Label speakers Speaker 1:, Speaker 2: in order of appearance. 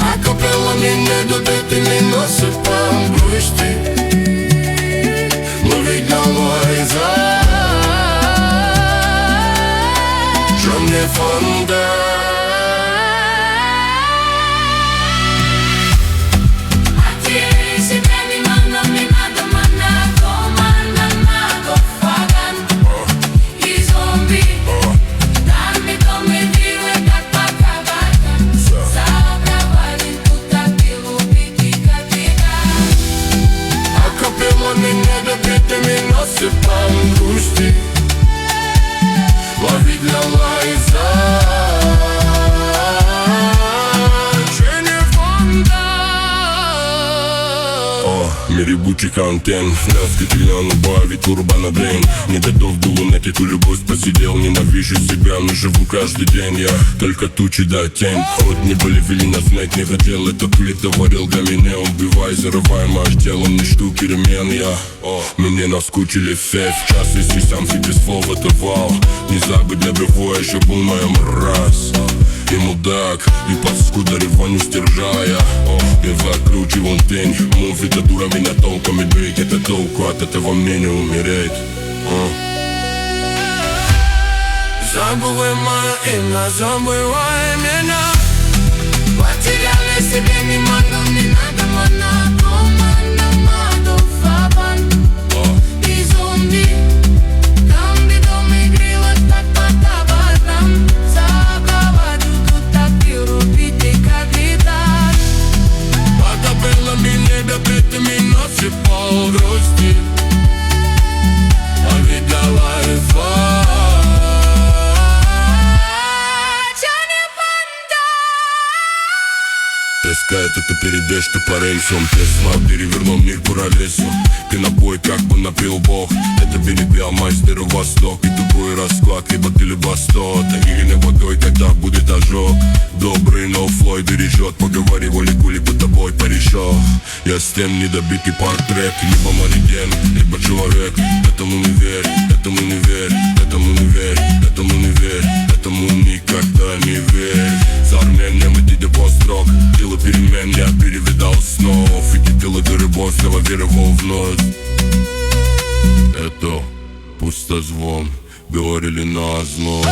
Speaker 1: Акапелла меня до насыпам грусти, Но ведь на Чем не фонда. Акапелла меня до насыпам грусти, Ловить для лайза. Меребучий контент, Ляски убавить урбана дрень. Не готов был унять эту любовь, посидел. Ненавижу себя, но живу каждый день. Я только тучи да тень. Хоть не были вели нас знать не хотел. Это клип говорил для меня. Убивай, зарывай мое тело, не жду перемен. Я, о, мне наскучили все. В час, если сам себе слово давал. Не забыть для бивоя, еще был моем раз. И мудак, и паскуда его не сдержая. Я закручивал день, муви да дура меня толком и бейт. Это толку от этого мне не умереть.
Speaker 2: Забывай мое имя, забывай меня. Потеряли себе внимание, не надо
Speaker 1: Акапелла меня до насыпал грусти, А ведь для лайфа. Таскает это передешь ты по рельсам. Тесла перевернул мир по рельсу. Ты напой, как бы напил Бог. Это перебил мастер Восток. И тупой расклад, либо ты, либо сто. Или водой, когда будет ожог. Добрый, но флой бережет. Поговори, воли гули под тобой паришо. Я с тем недобитый портрет. Либо манекен, либо человек. Этому не верь, этому не верь, этому не верь, этому не верь, этому никогда не верь. За армением иди построк. Дело перемен я перевидал снов. И кипела любовь, снова веровал вновь. Это пустозвон, говорили на зло.